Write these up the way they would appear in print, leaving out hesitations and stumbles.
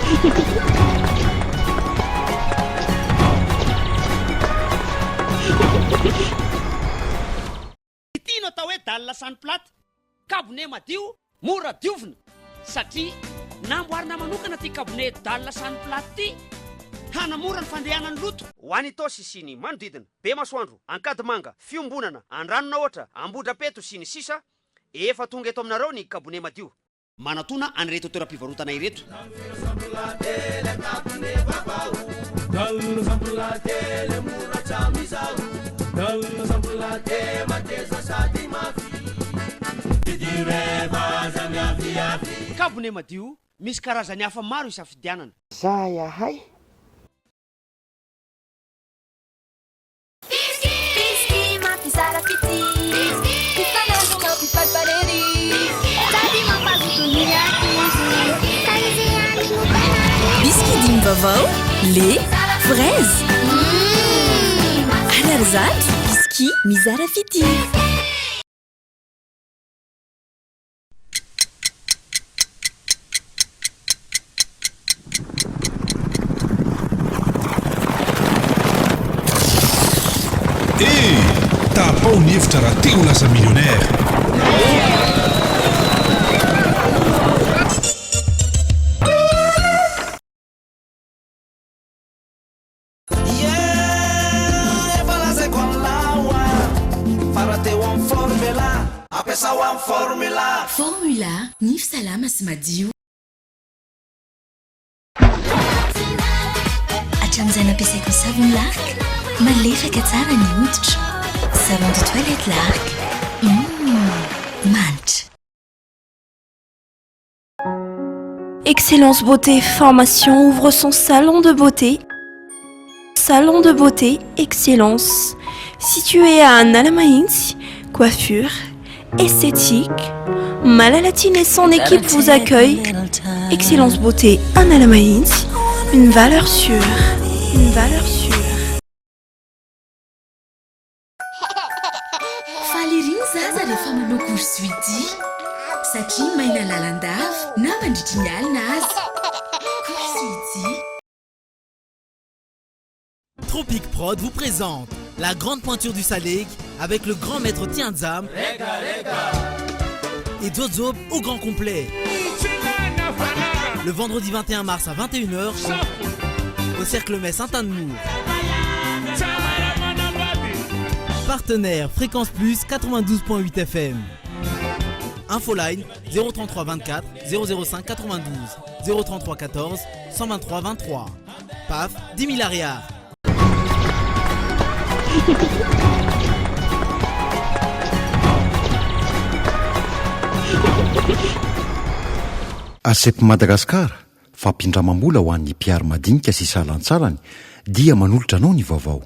Ity no atao hoe dalle sans plate, kabone madio, mora diovina, satria namboarina manokana ity kabone dalle sans plate ity hanamora ny fandehanan'ny loto. Ho any Itaosy sy ny manodidina, Bemasoandro, Ankadimanga, Fiombonana, Andranonahoatra, Ambohidrapeto sy ny sisa Efa tonga eto aminareo ny kabone madio. Manatona an'ireto toeram-pivarotana ireto. Kabone madio, misy karazany hafa maro isafidianana. Zahay ahay. Bisky mampizara fitia Mpifanandro mampifalifaly ery Sady mampazoto ny ankizy Ka izy ihany no tena tia Bisky dimy vaovao, lait, fraise Ariary zato, bisky mizara fitia. Eh! Tapaho ny hevitra raha te ho lasa millionnaire. Yeah, efa lazaiko an'lah oa Fa raha teo amin'ny formula Ampiasao amin'ny formula Formula, nify salama sy madio. Hatramin'izay nampiasaiko ny savony Lark, malefaka tsara ny hoditro. Savon de toilette Lark, Hum, manitra. Excellence Beauté Formation ouvre son salon de beauté. Salon de beauté Excellence, situé à Analamahitsy, coiffure, esthétique. Malalatine et son équipe vous accueillent. Excellence Beauté Analamahitsy, une valeur sûre, une valeur sûre. Faly ery ny zaza rehefa manao course suidy satria maina lalandava na mandritry ny alina aza. Course suidy. Tropic Prod vous présente la grande pointure du Salegy avec le grand maître Tianjam et Jojo au grand complet. Le vendredi 21 mars à 21h au Cercle Mai Saint-Anne-Mour. Partenaire Fréquence Plus 92.8 FM. Infoline 033 24 005 92 033 14 123 23. PAF 10 000 ariary. Asep Madagascar, fampindramam-bola ho an'ny mpihary madinika sy salantsalany dia manolotra anao ny vaovao.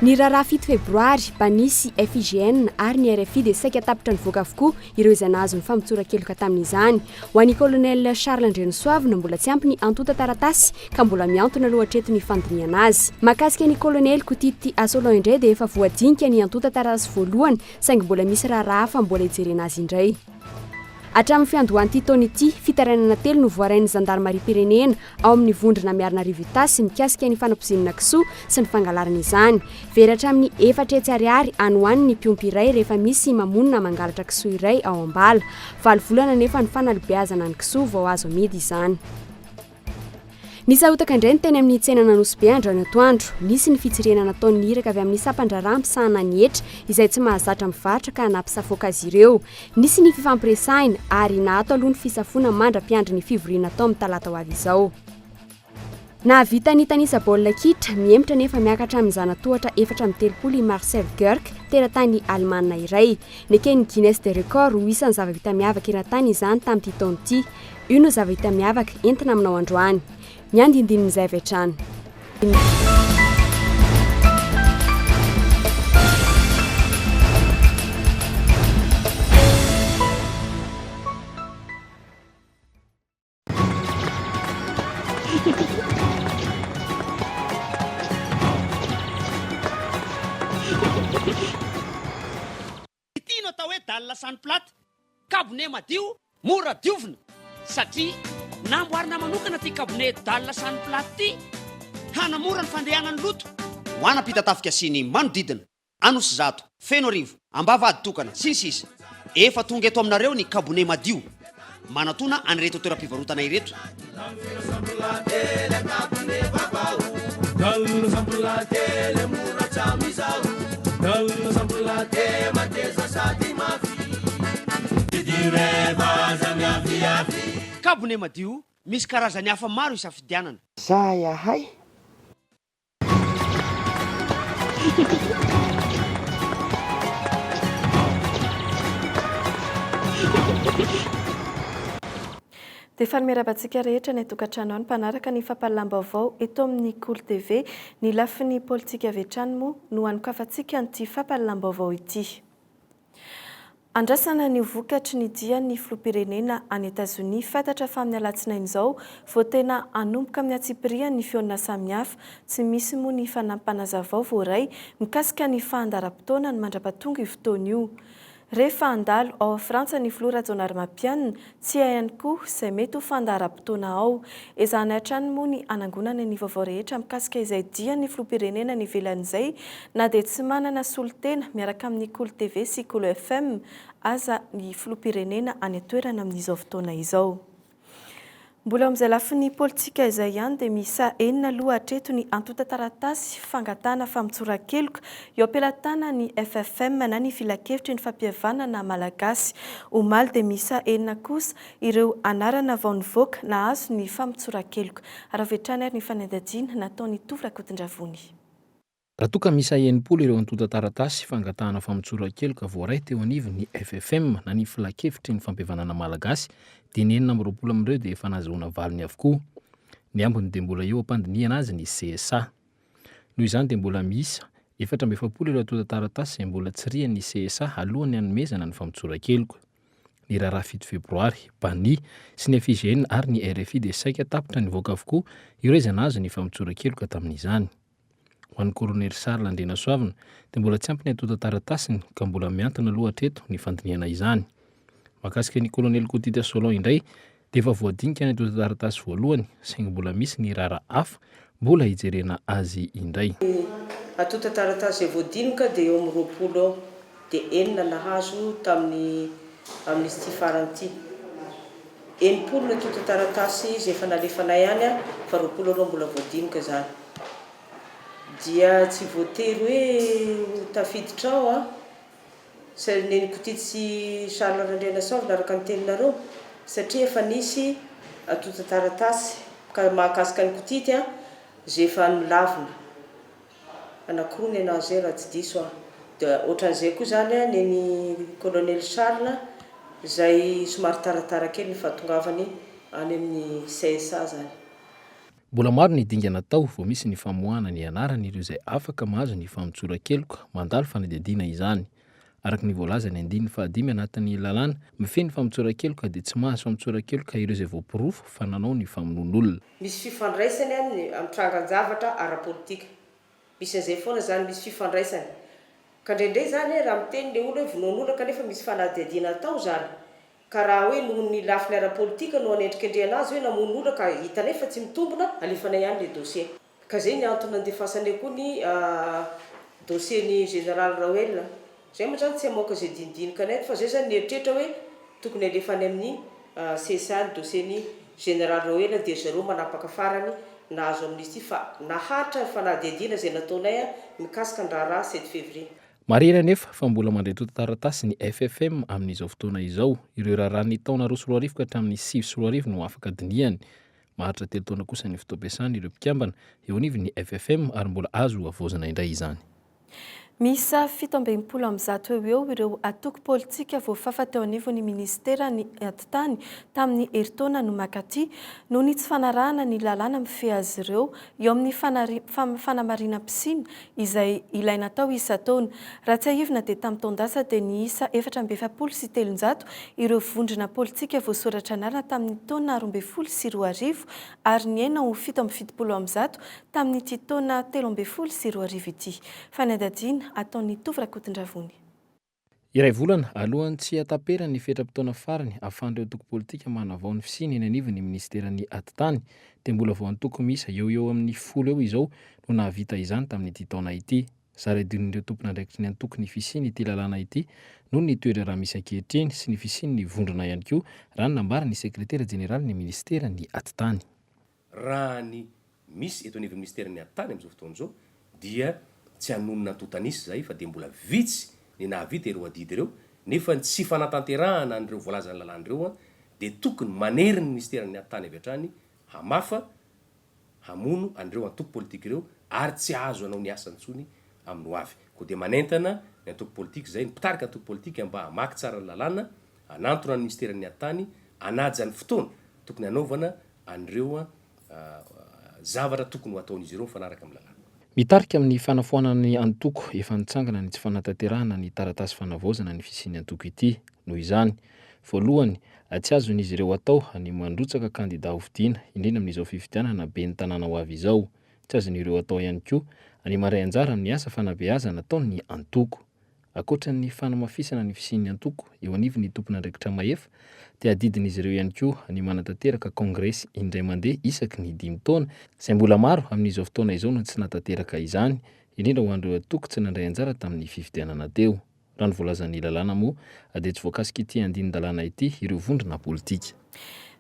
Ny raharaha fito febroary, Bani sy FIGN ary ny RFI dia saika tapitra nivoaka avokoa ireo izay nahazo ny famotsoran-keloka tamin'izany. Ho an'i Colonel Charles Andrianosoavina, mbola tsy ampy ny antontan-taratasy ka mbola mihantona aloha hatreto ny fandinihana azy. Mahakasika ny Kolonely Kotity Asolo indray dia efa voadinika ny antontan-taratasy voalohany saingy mbola misy raharaha hafa mbola hijerena azy indray. Hatramin'ny fiandohan'ity taona ity, fitarainana telo no voarain'ny zandarimariam-pirenena ao amin'ny vondrona Miarinarivo Itasy mikasika ny fanapoizinana kisoa sy ny fangalarana izany. Very hatramin'ny 400 ariary any ho any ny mpiompy iray rehefa misy mamono na mangalatra kisoa iray ao am-bala. Valo volana anefa ny fanalebiazana ny kisoa vao azo amidy izany. Nisahotaka indray ny teny amin'ny tsenan'Anosibe androany atoandro. Nisy ny fitsirihana nataon'ny iraka avy amin'ny sampan-draharaha misahana ny hetra izay tsy mahazatra mivarotra ka nampisafoaka azy ireo. Nisy ny fifampiresahina ary naato aloha ny fisafoana mandra-piandry ny fivoriana atao amin'ny talata ho avy izao. Nahavita nitanisa baolina kitra, mihemotra nefa miakatra amin'ny zana-tohatra 34 i Marcel Goerke, teratany alemana iray. Neken'ny Guinness des Records ho isan'ny zava-bita miavaka eran-tany izany tamin'ity taona ity. Io no zava-hita miavaka entina aminao androany. Ny andindinin'izay avy hatrany. dalle Sanplate, kabone madio, mora diovina. Satria namboarina manokana ity kabone dalle Sanplate ity hanamora ny fandehanan'ny loto ho an'Ampitatafika sy ny manodidina. Anosizato, Fenoarivo, Ambavahaditokana, sy ny sisa Efa tonga eto aminareo ny kabone madio. Manatona an'ireto toeram-pivarotana ireto. Kabone madio, misy karazany hafa maro isafidianana. Zahay ahay. Dia faly miarahaba antsika rehetra any an-tokantrano any mpanaraka ny fampahalalam-baovao eto amin'ny Kolo TV. Ny lafiny politika avy hatrany moa no hanokafantsika an'ity fampahalalam-baovao ity. Andrasana ny ho vokatry ny dian'ny filoham-pirenena any Etazonia. Fantatra fa amin'ny alatsinainy izao vao tena hanomboka amin'ny antsipiriany ny fihaonana samihafa. Tsy misy moa ny fanampim-panazavao voaray mikasika ny fahandaram-potoanany mandra-pahatonga io fotoana io. Re fa handalo ao Frantsa ny filoha Rajaonarimampianina, tsy hay ihany koa izay mety ho fandaharam-potoana ao. Ezahanay hatrany moa ny hanangonana ny vaovao rehetra mikasika izay dian'ny filoham-pirenena any ivelany izay na dia tsy manana solontena miaraka amin'ny Kolo TV sy Kolo FM aza ny filoham-pirenena any an-toerana amin'izao fotoana izao. Mbola eo amin'izay lafiny politika izay ihany dia miisa enina aloha hatreto ny antontan-taratasy fangatahana famotsoran-keloka eo am-pelatanan'ny FFM na ny Filankevitry ny Fampihavanana Malagasy. Omaly dia miisa enina kosa ireo anarana vao nivoaka nahazo ny famotsoran-keloka. Ary avy hatrany ary ny fanadihadiana nataon'i Tovo Rakotondravony. Raha toa ka miisa 60 ireo antontan-taratasy fangatahana famotsoran-keloka voaray teo anivon'ny FFM na ny Filankevitry ny Fampihavanana Malagasy dia ny 26 amin'ireo dia efa nahazoana valiny avokoa. Ny ambiny dia mbola eo am-pandinihana azy ny CSA. Noho izany dia mbola miisa 44 ireo antontan-taratasy izay mbola tsirihan'ny CSA alohan'ny hanomezana ny famotsoran-keloka. Ny raharaha fito febroary, Bani, sy ny FIGN ary ny RFI dia saika tapitra nivoaka avokoa ireo izay nahazo ny famotsoran-keloka tamin'izany. Ho an'ny Kolonely Charles Andrianasoavina dia mbola tsy ampy ny antontan-taratasiny ka mbola mihantona aloha hatreto ny fandinihana izany. Mahakasika ny Kolonely Kotita Solon indray dia efa voadinika ny antontan-taratasy voalohany saingy mbola misy ny raharaha hafa mbola hijerena azy indray. Ny antontan-taratasy izay voadinika dia eo amin'ny 20 eo, dia enina nahazo tamin'ny amnistie farany ity. 60 ny antontan-taratasy izay efa nalefanay any fa 20 aloha mbola voadinika izany. Dia tsy voatery hoe ho tafiditra ao an! Sir Neny Kotity sy Charles Randrianasaovina araka ny teninareo satria efa nisy antontan-taratasy mahakasika an'i Kotity an, izay efa nolavina. Anankiroa ny anah zay raha tsy diso aho. Dia ohatran'izay koa izany an, neny Colonel Charles izay somary taratara kely ny fahatongavany any amin'ny CSA izany. Mbola maro ny dingana atao vao misy ny famoahana ny anaran'ireo izay afaka mahazo ny famotsoran-keloka mandalo fanadihadiana izany. Araka ny voalazan'ny andininy fahadimy anatin'ny lalàna mifehy ny famotsoran-keloka dia tsy mahazo famotsoran-keloka ireo izay voaporofo fa nanao ny famonoan'olona. Misy fifandraisany amin'ny amin'ny trangan-javatra ara-politika. Misy an'izay foana izany, misy fifandraisany. Ka indraindray izany raha miteny ilay olona hoe vonoan'olona kanefa misy fanadihadiana atao izany, ka raha hoe noho ny lafiny ara-politika no anendrikendrehana azy hoe namono olona ka hitanay fa tsy mitombina, alefanay ihany ilay dossier. Ka zay ny antony nandefasanay koa ny dossier ny Général Raoel. Zay moa zany tsy hamoaka zay dinidinika anay fa zay zany nieritreritra hoe tokony alefa any amin'ny CSA ny dossier ny Général Raoel dia ry zareo manapaka farany nahazo amnistie fa naharitra ny fanadihadiana zay nataonay mikasika ny raharaha sept février. Marihina anefa fa mbola mandray antontan-taratasy ny FFM amin'izao fotoana izao. Ireo raharaha ny taona 2002 ka hatramin'ny 2009 no afaka dinihany. Maharitra telo taona kosa ny fotoam-piasany ireo mpikambana eo anivon'ny FFM ary mbola azo havaozina indray izany. Miisa 167 eo ho eo ireo antoko politika voafafa teo anivon'ny minisiteran'ny Atitany tamin'ny herintaona no mankaty noho ny tsy fanarahana ny lalàna mifehy azy ireo eo amin'ny fanamarinam-pisiana izay ilaina atao isan-taona. Raha tsiahivina dia tamin'ny taon-dasa dia niisa 344 ireo vondrona politika voasoratra anarana tamin'ny taona 2012 ary nihena ho 177 tamin'ity taona 2013 ity. Fanadihadiana ataon'i Tovo Rakotondravony. Iray volana alohan'ny tsy hahataperan'ny fetram-potoana farany ahafahan'ireo antoko politika manavao ny fisiany eny anivon'ny minisiteran'ny Atitany dia mbola vao antoko miisa eo ho eo amin'ny folo eo izao no nahavita izany tamin'ity taona ity. Zara idin'ireo tompon'andraikitry ny antoko ny fisian'ity lalàna ity noho ny toe-draharaha misy ankehitriny sy ny fisian'ny vondrona ihany koa, raha ny nambaran'ny sekretera jeneralin'ny minisiteran'ny Atitany. Raha ny misy eto anivon'ny minisiteran'ny Atitany amin'izao fotoana izao dia tsy hanonona antontan'isa izahay fa dia mbola vitsy ny nahavita ireo adidy ireo nefa ny tsy fanatanterahana an'ireo voalazan'ny lalàna ireo dia tokony manery ny minisiteran'ny Atitany avy hatrany hamafa hamono an'ireo antoko politika ireo ary tsy hahazo hanao ny asany intsony amin'ny ho avy. Koa dia manentana ny antoko politika izay, ny mpitarika antoko politika mba hamaky tsara ny lalàna, hanantona ny minisiteran'ny Atitany, hanaja ny fotoana tokony hanaovana an'ireo zavatra tokony ho ataon'izy ireo mifanaraka amin'ny lalàna. Mitarika amin'ny fanafoanana ny antoko efa nitsangana ny tsy fanatanterahana ny taratasy fanavaozana ny fisian'ny antoko ity. Noho izany, voalohany, tsy azon'izy ireo atao ny mandrotsaka kandida hofidiana, indrindra amin'izao fifidianana ben'ny tanàna ho avy izao. Tsy azon'ireo atao ihany koa ny mandray anjara amin'ny asa fanabeazana ataon'ny antoko. Ankoatra ny fanamafisana ny fisian'ny antoko eo anivon'ny tompon'andraikitra mahefa dia adidin'izy ireo ihany koa ny manatanteraka kaongresy indray mandeha isaky ny dimy taona, izay mbola maro amin'izao fotoana izao no tsy nahatanteraka izany, indrindra ho an'ireo antoko tsy nandray anjara tamin'ny fifidianana teo. Raha ny voalazan'ny lalàna moa dia tsy voakasik'ity andinin-dalàna ity ireo vondrona politika.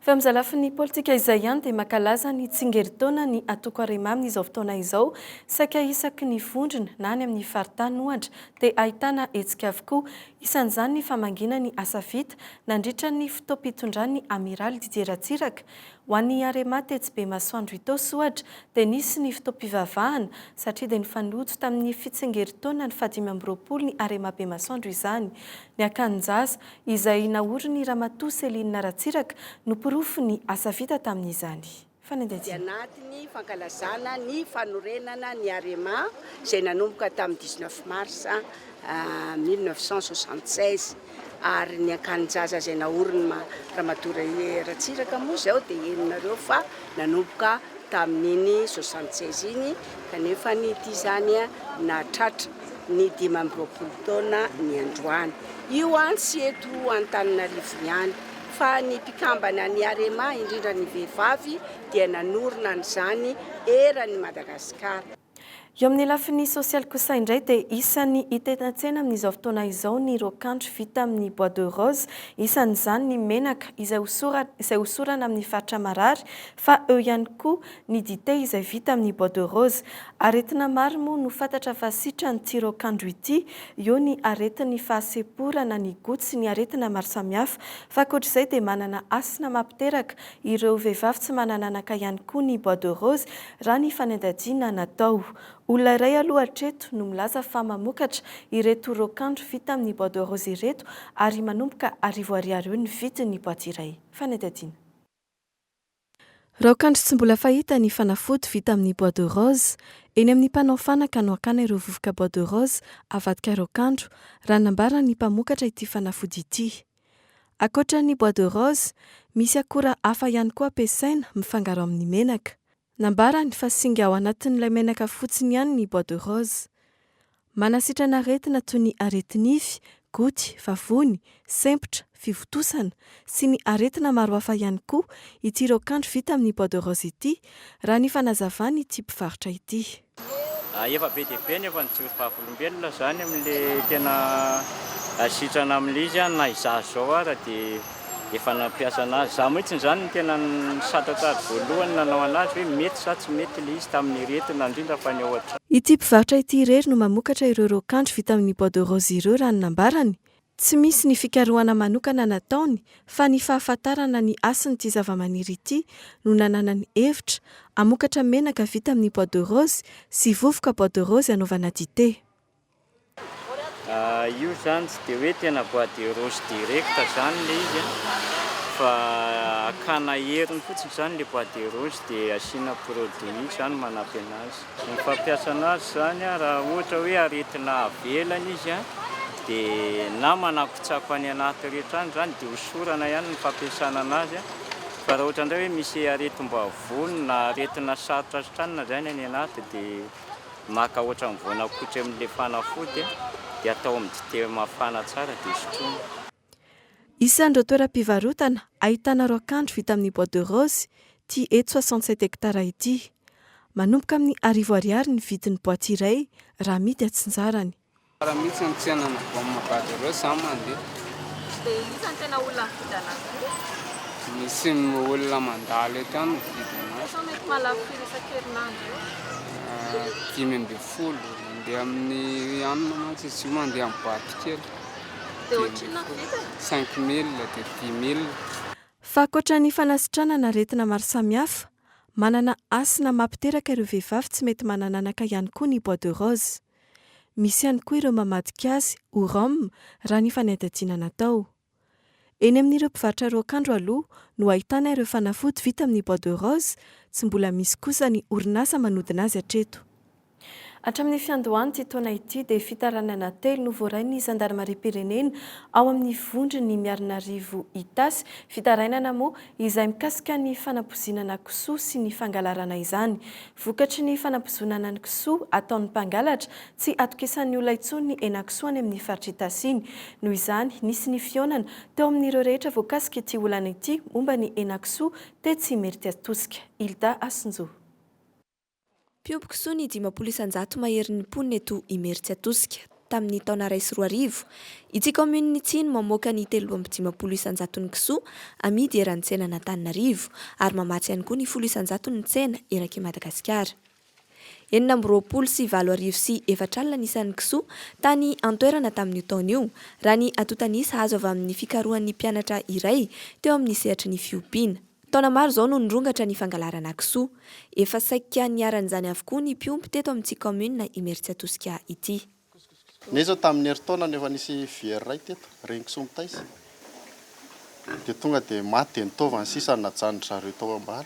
Fa amin'izay lafiny politika izay ihany dia mankalaza ny tsingerin-taona ny antoko Arema amin'izao fotoana izao. Saika isaky ny vondrona na any amin'ny faritany ohatra dia ahitana hetsika avokoa. Isan'izany ny famangiana ny asa vita nandritra ny fotoam-pitondran'ny Amiraly Didier Ratsiraka. Ho an'ny Arema tetsy Bemasoandro Itaosy ohatra dia nisy ny fotoam-pivavahana satria dia nifanojo tamin'ny fitsingerin-taona ny fahadimy ambiroapolo ny Arema Bemasoandro izany. Ny akanin-jaza Izay naorin'i Ramatoa Céline Ratsiraka no porofon'ny asa vita tamin'izany. Dia anatin'ny fankalazana ny fanorenana ny Arema izay nanomboka tamin'ny dix-neuf mars 1976 ary ny akanin-jaza izay naorin'i Ramatoa Ratsiraka moa izao dia henonareo fa nanomboka tamin'iny 76 iny kanefa ity izany nahatratra ny 25 taona ny androany. Io an tsy eto Antananarivo ihany fa ny mpikambana ny Arema indrindra ny vehivavy dia nanorina an'izany eran'i Madagasikara. Eo amin'ny lafiny sosialy kosa indray dia isan'ny hita eny an-tsena amin'izao fotoana izao ny raokandro vita amin'ny bois de rose, isan'izany ny menaka izay izay hosorana amin'ny faritra marary fa eo ihany koa ny dite izay vita amin'ny bois de rose. Aretina maro moa no fantatra fa sitran'ity raokandro ity, eo ny aretin'ny fahasemporana, ny goty sy ny aretina maro samihafa. Fa ankoatr'izay dia manana hasina mampiteraka ireo vehivavy tsy manana anaka ihany koa ny bois de rose raha ny fanadihadiana natao. Olona iray aloha hatreto no milaza fa mamokatra ireto raokandro vita amin'ny bois de rose ireto ary manomboka arivo ariary eo ny vidin'ny boaty iray. Fanadihadiana. Raokandro tsy mbola fahita ny fanafody vita amin'ny bois de rose. Eny amin'ny mpanao fanaka no hakana ireo vovoka bois de rose avadika raokandro, raha ny nambaran'ny mpamokatra ity fanafody ity. Ankoatra ny bois de rose, misy akora hafa ihany koa ampiasaina mifangaro amin'ny menaka. Nambarany fa singa ao anatin'ilay menaka fotsiny ihany ny bois de rose. Manasitrana aretina toy ny areti-nify, goty, vavony, sempotra, fivontosana, sy ny aretina maro hafa ihany koa ity raokandro vita amin'ny bois de rose ity, raha ny fanazavan'ity mpivarotra ity. Efa be dia be ny efa nijoro vavolombelona izany amin'ilay tena sitrana amin'ilay izy na izaho izao ara dia efa nampiasa anazy. Izaho mihitsy izany no tena nisatratratry voalohany nanao anazy hoe mety sa tsy mety ilay izy tamin'ny aretina indrindra fa ny ao an-trano. Ity mpivarotra ity irery no mamokatra ireo raokandro vita amin'ny bois de rose ireo raha ny nambarany. Tsy misy ny fikarohana manokana nataony fa ny fahafantarana ny hasin'ity zavamaniry ity no nananany hevitra hamokatra menaka vita amin'ny bois de rose sy vovoka bois de rose hanaovana dite. Io izany tsy dia hoe tena bois de rose direct izany ilay izy an, fa hakana heriny fotsiny izany ilay bois de rose dia asiana produit izany manampy anazy. Ny fampiasana azy izany raha ohatra hoe aretina avelany izy dia na manakotsako any anaty rehetra any izany dia hosorana ihany ny fampiasana anazy fa raha ohatra indray hoe misy aretim-bavony na aretina sarotra sitranina izany any anaty dia maka ohatran'ny voanakotry amin'ilay fanafody. Dia atao amin'ny dite mafana tsara dia sotroina. Isan'ireo toeram-pivarotana ahitana raokandro vita amin'ny bois de rose ity eto 67 hectares ity. Manomboka amin'ny arivo ariary ny vidin'ny boaty iray raha amidy atsinjarany. Tsara mihitsy ny tsenan'ny baume bois de rose za mandeha. Dia iza no tena olona mividy anazy io? Misy olona mandalo eto ihany mividy anazy. Sao mety mahalafo firy isan-kerinandro eo? 15, mandeha amin'ny anona mantsy izy io mandeha amin'ny boaty kely. Dia ohatrinona ny vidiny? 5000 dia 10000. Fa ankoatra ny fanasitranana aretina maro samihafa, manana hasina mampiteraka ireo vehivavy tsy mety manan'anaka ihany koa ny bois de rose. Misy ihany koa ireo mamadika azy ho rhum raha ny fanadihadiana natao. Eny amin'ireo mpivarotra raokandro aloha no ahitana ireo fanafody vita amin'ny bois de rose, tsy mbola misy kosa ny orinasa manodina azy hatreto. Hatramin'ny fiandohan'ity taona ity dia fitaranana telo no voarain'ny zandarimariam-pirenena ao amin'ny vondron'ny Miarinarivo Itasy. Fitarainana moa izay mikasika ny fanapozinana kisoa sy ny fangalarana izany. Vokatry ny fanapozonana ny kisoa ataon'ny mpangalatra, tsy atokisan'ny olona intsony ny henakisoa any amin'ny faritr'Itasy iny. Noho izany, nisy ny fihaonana teo amin'ireo rehetra voakasik'ity olana ity momba ny henakisoa tetsy Imerintsiatosika. Hilda Hasinjo. Mpiompy kisoa ny 50 isanjato maherin'ny mponina eto Imerintsiatosika. Tamin'ny taona 2001, ity kaominina ity no mamoaka ny 53 isanjaton'ny kisoa amidy eran'ny tsenan'Antananarivo ary mamatsy ihany koa ny folo isanjaton'ny tsena erak'i Madagasikara. 426 mbola ny isan'ny kisoa tany an-toerana tamin'io taona io, raha ny antontan'isa azo avy amin'ny fikarohan'ny mpianatra iray teo amin'ny sehatry ny fiompiana. Taona maro izao no nirongatra ny fangalarana kisoa. Efa saika niharan'izany avokoa ny mpiompy teto amin'ity kaominina Imerintsiatosika ity. Ny izao tamin'ny herintaona no efa nisy VR iray teto, reny kisoa mitaiza. Dia tonga dia maty dia ny taovany sisa no najanon-dry zareo tao am-bala.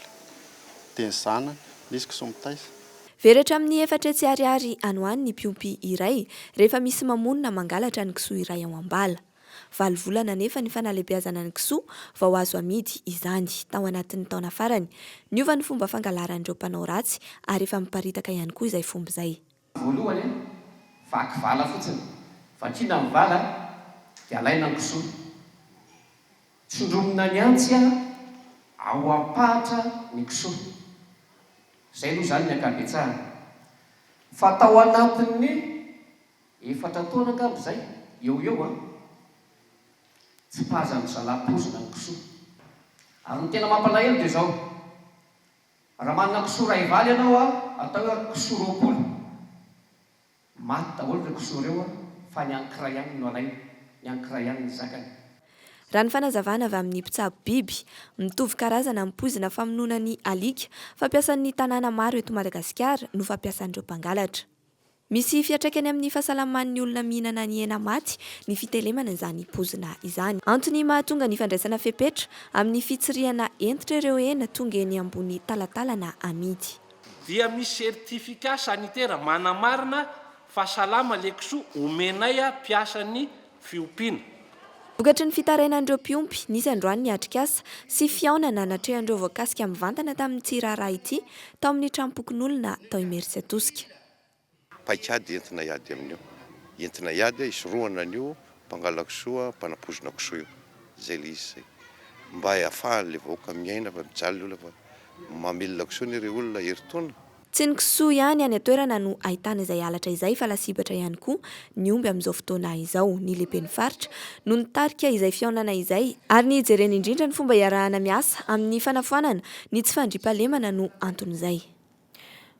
Dia ny zanany, nisy kisoa mitaiza. Very hatramin'ny 400 ariary any ho any ny mpiompy iray rehefa misy mamono na mangalatra ny kisoa iray ao am-bala. Valo volana anefa ny fanalehibeazana ny kisoa vao azo amidy izany. Tao anatin'ny taona farany, niova ny fomba fangalaran'ireo mpanao ratsy ary efa miparitaka ihany koa izay fomba izay. Voalohany, vaky vala fotsiny. Vakiana ny vala dia alaina ny kisoa. Tsindromina ny antsy ao am-pahatra ny kisoa. Izay aloha izany ny ankabetsahany. Fa tao anatin'ny Efatra taona angamba izay, eo ho eo an! Tsipazan'ny zalahy poizina ny kisoa. Ary ny tena mampalahelo dia izao, raha manana kisoa iray valy ianao an, atao hoe kisoa 20, maty daholo ireo kisoa ireo an, fa ny anankiray ihany no alainy, ny anankiray ihany no zakany. Raha ny fanazavana avy amin'ny mpitsabo biby, mitovy karazana amin'ny poizina famonoana ny alika fampiasan'ny tanàna maro eto Madagasikara no fampiasan'ireo mpangalatra. Misy fiantraikany amin'ny fahasalaman'ny olona mihinana ny hena maty ny fitelemana izany pozina izany. Antony mahatonga ny fandraisana fepetra amin'ny fitsirihana hentitra ireo hena tonga eny ambony talatalana amidy. Dia misy certificat sanitaire manamarina fa salama le kisoa omenay mpiasan'ny fiompiana. Vokatry ny fitarainan'ireo mpiompy, nisy androany ny atrikasa sy fihaonana natrehan'ireo voakasika mivantana tamin'ity raharaha ity tao amin'ny tranompokonolona tao Imerintsiatosika. Paikady entina hiady amin'io. Entina hiady hisorohana an'io mpangala kisoa, mpanapoizina kisoa io. Izay ilay izy izay. Mba ahafahan'ilay vahoaka miaina fa mijaly ilay olona fa mamelona kisoa anie ireo olona herintaona. Tsy ny kisoa ihany any an-toerana no ahitana izay halatra izay fa lasibatra ihany koa ny omby amin'izao fotoana izao. Ny lehiben'ny faritra no nitarika izay fihaonana izay ary ny hijerena indrindra ny fomba hiarahana miasa amin'ny fanafoanana ny tsy fandriampahalemana no anton'izay.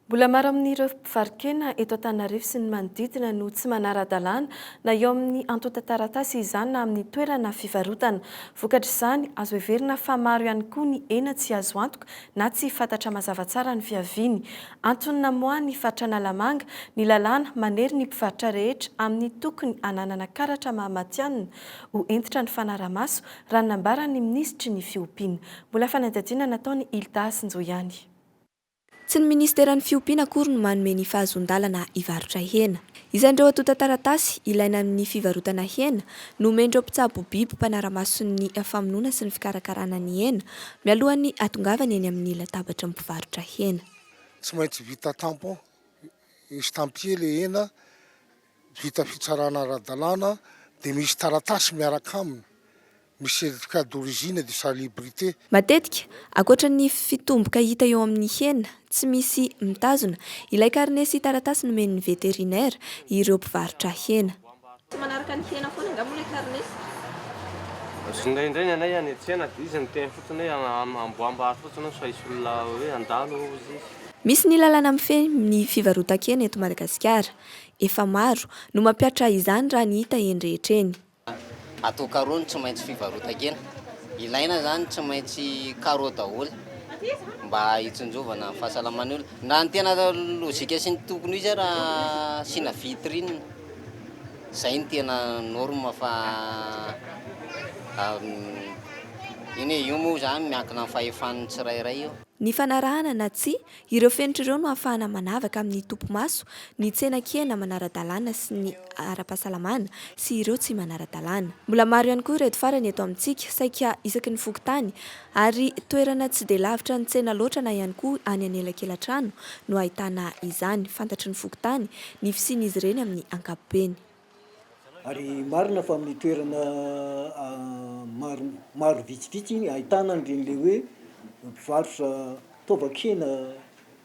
Mbola maro amin'ireo mpivaro-kena eto Antananarivo sy ny manodidina no tsy manara-dalàna na eo amin'ny antontan-taratasy izany na amin'ny toerana fivarotana. Vokatr'izany, azo heverina fa maro ihany koa ny hena tsy azo antoka na tsy fantatra mazava tsara ny fiaviany. Antony namoahan'ny faritra Analamanga ny lalàna manery ny mpivarotra rehetra amin'ny tokony hananana karatra maha matihanina ho hentitra ny fanarahamaso, raha ny nambaran'ny minisitry ny fiompiana. Mbola fanadihadiana nataon'i Hilda Hasinjo ihany. Tsy ny minisiteran'ny fiompiana akory no manome ny fahazoan-dalana hivarotra hena. Isan'ireo antontan-taratasy ilaina amin'ny fivarotana hena no omen'ireo mpitsabo biby mpanara-maso ny famonoana sy ny fikarakarana ny hena mialohan'ny hahatongavany eny amin'ny latabatry ny mpivarotra hena. Tsy maintsy vita tampon, estampillé le hena. vita fitsarana ara-dalàna dia misy taratasy miaraka aminy, misy certificat d'origine de salubrité. Matetika, ankoatra ny fitomboka hita eo amin'ny hena, tsy misy mitazona ilay karne sy taratasy nomen'ny veterinera ireo mpivarotra hena. Tsy manaraka ny hena foana angaha moa ilay karnes? Indraindray ny anay any an-tsena dia izy miteny fotsiny hoe amboambary fotsiny sao hisy olona hoe handalo hozy izy. Misy ny lalàna mifehy ny fivarotan-kena eto Madagasikara. Efa maro no mampihatra izany raha ny hita eny rehetra eny. Atao carreau ny tsy maintsy fivarotan-kena. Ilaina zany tsy maintsy carreau daholo mba hitsinjovana ny fahasalaman'ny olona. Raha ny tena logique sy ny tokony ho izy ara asiana vitrine. Zay no tena norme fa eny e, io moa zany miankina amin'ny fahefan'ny tsirairay io. Ny fanarahana na tsia Ireo fenitra ireo no ahafahana manavaka amin'ny topi-maso ny tsenan-kena manara-dalàna sy ny ara-pahasalamana sy ireo tsy manara-dalàna. Mbola maro ihany koa ireto farany eto amintsika, saika isaky ny fokontany ary toerana tsy dia lavitra ny tsena loatra na ihany koa any anelakelan-trano no ahitana izany. Fantatry ny fokontany ny fisian'izy ireny amin'ny ankapobeny. Ary marina fa amin'ny toerana maro maro vitsivitsy ahitana an'ireny le hoe mpivarotra taovan-kena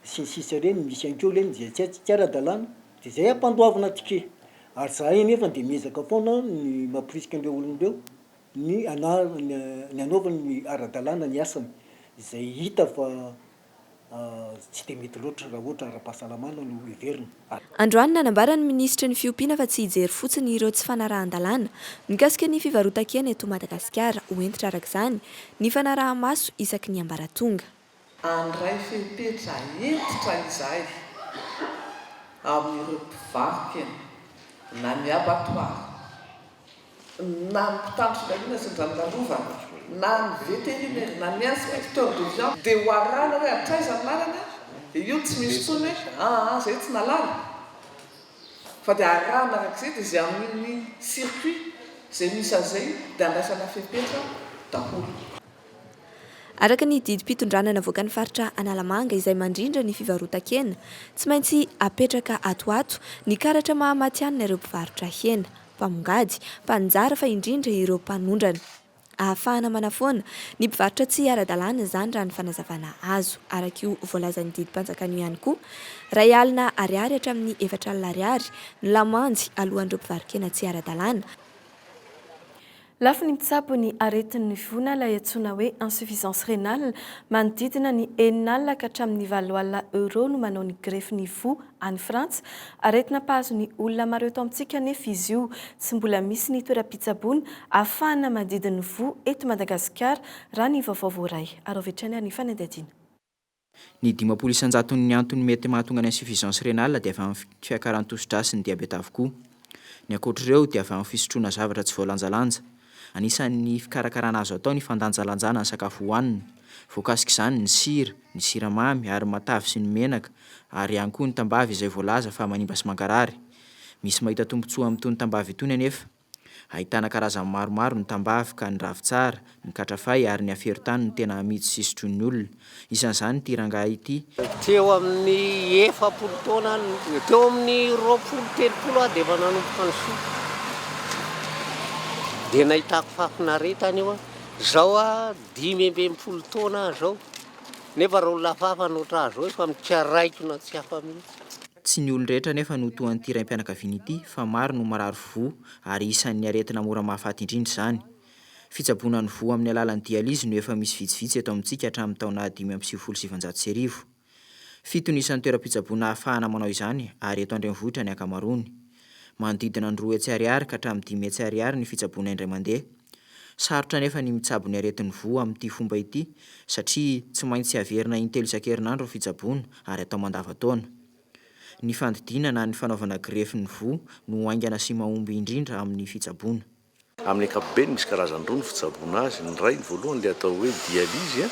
sy ny sisa ireny, misy ihany koa ireny izay tsy tsy ara-dalàna, de zay ampandoavina ticket. Ary zahay anefa dia miezaka foana ny mampirisika an'ireo olona ireo ny ana- ny hanaovany ny ara-dalàna ny asany, izay hita fa tsy dia mety loatra raha ohatra ara-pahasalamana no heverina. Androany nanambara ny minisitry ny fiompiana fa tsy hijery fotsiny ireo tsy fanarahan-dalàna mikasika ny fivarotan-kena eto Madagasikara. Ho hentitra araka izany ny fanaraha-maso isaky ny ambaratonga. Handray fepetra hentitra izahay amin'ireo mpivaro-kena na ny abattoir na ny mpitandro filaminana sy ny ranonarovana, na ny vétérinaire, na ny inspecteur de viande, dia ho arahana hoe hatraiza ny lalana, dia io tsy misy intsony hoe aa zay tsy nahalala, fa dia arahana arak'izay, dia izay amin'iny circuit izay misy an'izay dia andraisana fepetra daholo. Araka ny didim-pitondrana navoakan'ny faritra Analamanga izay mandrindra ny fivarotan-kena, tsy maintsy apetraka ato ho ato ny karatra maha matihanina ireo mpivarotra hena, mpamongady, mpaninjara fa indrindra ireo mpanondrana. Ahafahana manafoana ny mpivarotra tsy ara-dalàna izany raha ny fanazavana azo. Araka io voalazan'ny didim-panjakana io ihany koa, 1000 ariary hatramin'ny 4000 ariary ny lamandy alohan'ireo mpivaro-kena tsy ara-dalàna. Lafo ny mitsabo ny aretin'ny voa na ilay antsoina hoe insuffisance rénale. Manodidina ny 60 ka hatramin'ny 8000 euros no manao ny grefy ny voa any Frantsa. Aretina mpahazo ny olona maro eto amintsika anefa izy io. Tsy mbola misy ny toeram-pitsaboana ahafahana mandidy ny voa eto Madagasikara, raha ny vaovao voaray. Araho avy hatrany ary ny fanadihadiana. Ny 50 isan-jaton'ny antony mety mahatonga ny insuffisance rénale dia avy amin'ny fiakaran'ny tosidra sy ny diabeta avokoa. Ny ankoatr'ireo dia avy amin'ny fisotroana zavatra tsy voalanjalanja. Anisan'ny fikarakarana azo atao ny fandanjalanjana ny sakafo hohanina. Voakasik'izany ny sira, ny siramamy ary ny matavy sy ny menaka ary ihany koa ny tambavy izay voalaza fa manimba sy mankarary. Misy mahita tombontsoa amin'itony tambavy itony anefa. Ahitana karazany maromaro ny tambavy ka ny ravintsara, ny katrafay ary ny aferontany no tena amidy sy sotroin'ny olona. Isan'izany ity rangahy ity. Teo amin'ny 40 taona, teo amin'ny 20, 30 aho dia efa nanomboka nisotro. Dia nahitako fahafinaretana io. Izao aho 65 taona aho izao, nefa raha olona hafahafa no ohatran'izao ahy efa mikaraikona tsy hafa mihitsy. Tsy ny olon-drehetra anefa no toa an'ity raim-pianakaviana ity fa maro no marary voa ary isan'ny aretina mora mahafaty indrindra izany. Fitsaboana ny voa amin'ny alalan'ny dialyse no efa misy vitsivitsy eto amintsika hatramin'ny taona 1995. Fito ny isan'ny toeram-pitsaboana ahafahana manao izany ary eto an-drenivohitra ny ankamaroany. Manodidina ny 200 ariary ka hatramin'ny 500 ariary ny fitsaboana indray mandeha. Sarotra anefa ny mitsabo ny aretin'ny voa amin'ity fomba ity satria tsy maintsy averina intelo isan-kerinandro ny fitsaboana ary atao mandavantaona. Ny fandidiana na ny fanaovana grefy ny voa no haingana sy mahomby indrindra amin'ny fitsaboana. Amin'ny ankapobeny misy karazany roa ny fitsaboana azy, ny iray ny voalohany ilay atao hoe dialyse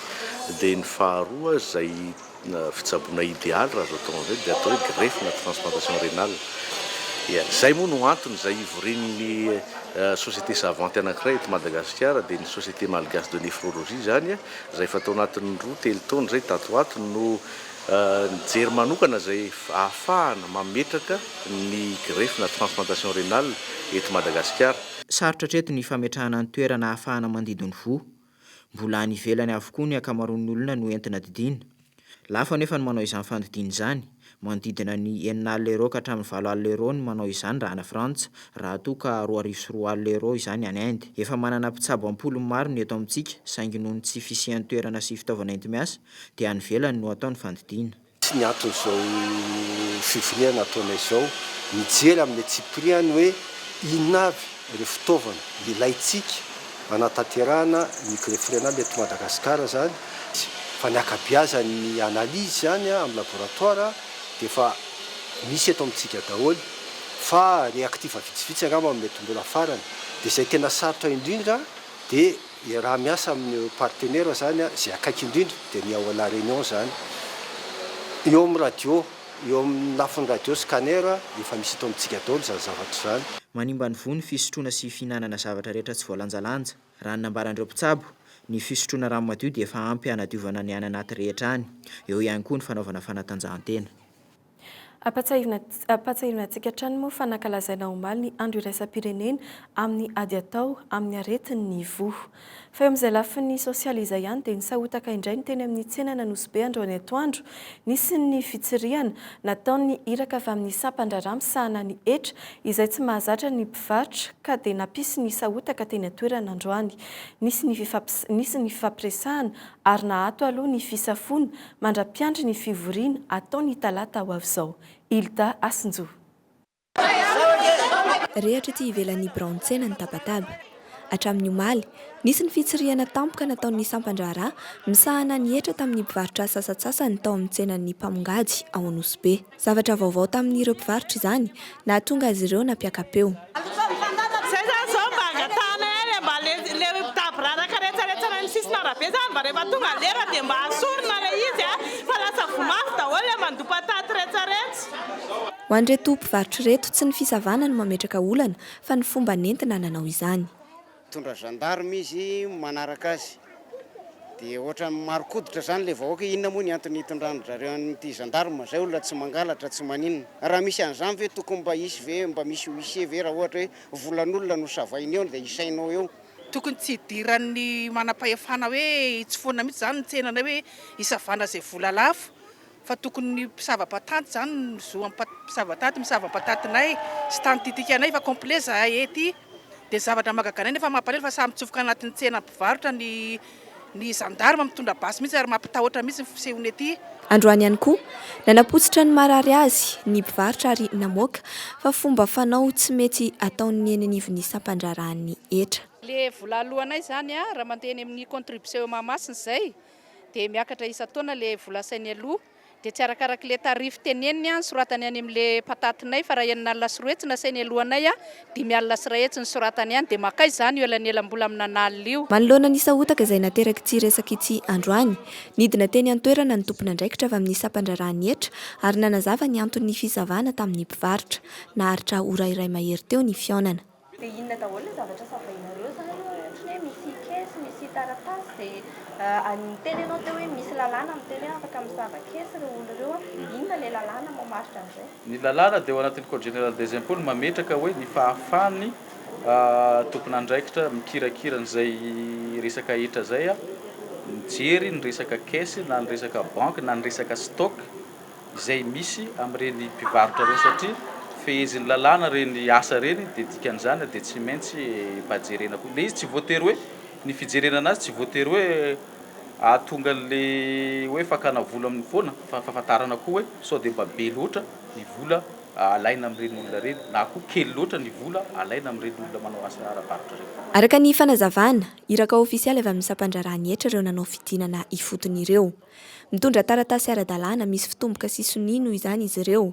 dia ny faharoa izay fitsaboana idealy raha azo atao an'izay dia atao hoe greffe na transplantation rénale. Ia, izay moa no antony izay ivorian'ny société savante anankiray eto Madagasikara dia ny Société Malgache de Néphrologie izany izay efa tao anatin'ny roa telo taona izay tato ho ato no Nijery manokana izay ahafahana mametraka ny greffe na transplantation rénale eto Madagasikara. Sarotra hatreto ny fametrahana ny toerana ahafahana mandidy ny voa. Mbola any ivelany avokoa ny ankamaroan'ny olona no entina didiana. Lafo anefa ny manao izany fandidiana izany, manodidina ny 60 euros ka hatramin'ny 80 euros ny manao izany raha any Frantsa, raha toa ka 2200 euros izany any Inde. Efa manana mpitsabo am-polony maro ny eto amintsika, saingy noho ny tsy fisian'ny toerana sy fitaovana enti-miasa, dia any ivelany no atao ny fandidiana. Tsy ny anton'izao fivoriana ataonay izao, mijery amin'ny antsipiriany hoe inona avy ireo fitaovana ilaintsika hanatanterahana ny greffe rénale eto Madagasikara izany, fa ny ankabeazan'ny analyse izany amin'ny laboratoire dia efa misy eto amintsika daholo, fa réactif vitsivitsy angamba no mety mbola farany, dia izay tena sarotra indrindra dia Iaraha-miasa amin'ireo partenaires izany, izay akaiky indrindra dia ny ao La Réunion izany. Eo amin'ny radio, eo amin'ny lafiny radio scanner, efa misy eto amintsika daholo izany zavatra izany. Manimba ny voa ny fisotroana sy fihinanana zavatra rehetra tsy voalanjalanja. Raha ny nambaran'ireo mpitsabo, ny fisotroana rano madio dia efa ampy hanadiovana ny any anaty rehetra any. Eo ihany koa ny fanaovana fanatanjahantena. Ampatsiahivina ampatsiahivina antsika hatrany moa fa nankalazaina omaly ny andro iraisam-pirenena amin'ny ady atao amin'ny aretin'ny voa. Fa eo amin'izay lafiny sosialy izay ihany dia nisahotaka indray ny teny amin'ny tsenan'Anosibe androany atoandro. Nisy ny fitsirihana nataon'ny iraka avy amin'ny sampan-draharaha misahana ny hetra izay tsy mahazatra ny mpivarotra ka dia nampisy ny sahotaka teny an-toerana androany. Nisy ny nisy ny fifampiresahana ary naato aloha ny fisafoana mandra-piandry ny fivoriana atao ny talata ho avy izao. Hilda Hasinjo. Rehatra ety ivelan'ny biraon'ny tsena ny tabataba. Hatramin'ny omaly, nisy ny fitsirihana tampoka nataon'ny sampan-draharaha misahana ny hetra tamin'ny mpivarotra sasantsasany tao amin'ny tsenan'ny mpamongady ao Anosibe. Zavatra vaovao tamin'ireo mpivarotra izany, nahatonga azy ireo nampiaka-peo. Zay zany zao mba angatahanay any mba le le mitaboraraka retraretra any amin'ny sisin'arabe zany mba rehefa tonga lera dia mba asorina le izy a fa lasa voa mafy daholo le mandoa patate retraretra. Ho an'ireto mpivarotra ireto, tsy ny fisavana no mametraka olana fa ny fomba nentina nanao izany. Mitondra gendarme izy manaraka azy. Dia ohatran'ny marokoditra izany ilay vahoaka hoe inona moa ny antony hitondran-dry zareo an'ity gendarme izay olona tsy mangalatra tsy maninona. Raha misy an'izany ve tokony mba hisy ve mba misy huissier ve raha ohatra hoe volan'olona no savainy eo dia isainao eo. Tokony tsy hidiran'ny manam-pahefana hoe hitsofohana mihitsy izany ny tsenanay hoe hisavana izay vola lafo Fa tokony ny mpisava patanty zany no zo am mpisava tanty misava patatinay sy tany titikanay fa complet zahay ety de zavatra mahagaga anay nefa mampalahelo fa samy mitsofoka anatin'ny tsena mpivarotra ny ny gendarme mitondra basy mihitsy ary mampitahotra mihitsy ny fisehony ety. Androany ihany koa, nanapotsitra ny marary azy ny mpivarotra ary namoaka fa fomba fanao tsy mety ataon'ny eny anivon'ny sampan-draharahan'ny hetra. Le vola aloanay zany a raha mandeha eny amin'ny contribution eo Mahamasina izay dia miakatra isan-taona ilay vola asainy aloa, dia tsy arakarak'ilay tarif teneniny an, soratany any amin'ilay patatinay fa raha 260 no asainy aloanay an, 350 no soratany any, dia mankaiza izany io elanelam-bola amina an'alina io? Manoloana ny sahotaka izay naterak'ity resaka ity androany, nidina teny an-toerana ny tompon'andraikitra avy amin'ny sampan-draharahan'ny hetra ary nanazava ny anton'ny fisavana tamin'ny mpivarotra. Naharitra ora iray mahery teo ny fihaonana. Dia inona daholo ilay zavatra savainareo izany ohatry ny hoe misy caisse, misy taratasy dia niteny ianao teo hoe misy lalàna miteny hoe afaka misava caisse ireo olona ireo an, inona ilay lalàna mamaritra an'izay? Ny lalàna dia ao anatin'ny code général des impôts no mametraka hoe ny fahafahan'ny tompon'andraikitra mikirakira an'izay resaka hetra izay mijery ny resaka caisse na ny resaka banque na ny resaka stock izay misy amin'ireny mpivarotra ireny satria fehezin'ny lalàna ireny asa ireny dia dikan'izany dia tsy maintsy mba jerena koa. Ilay izy tsy voatery hoe ny fijerena anazy tsy voatery hoe hahatonga an'ilay hoe fakana vola aminy foana fa fahafantarana koa hoe sao dia mba be loatra ny vola alaina amin'ireny olona ireny na koa kely loatra ny vola alaina amin'ireny olona manao asa ara-barotra ireny. Araka ny fanazavana, iraka ofisialy avy amin'ny sampandraharahan'ny hetra ireo nanao fidinana ifotony ireo. Mitondra taratasy ara-dalàna misy fitomboka sy sonia noho izany izy ireo.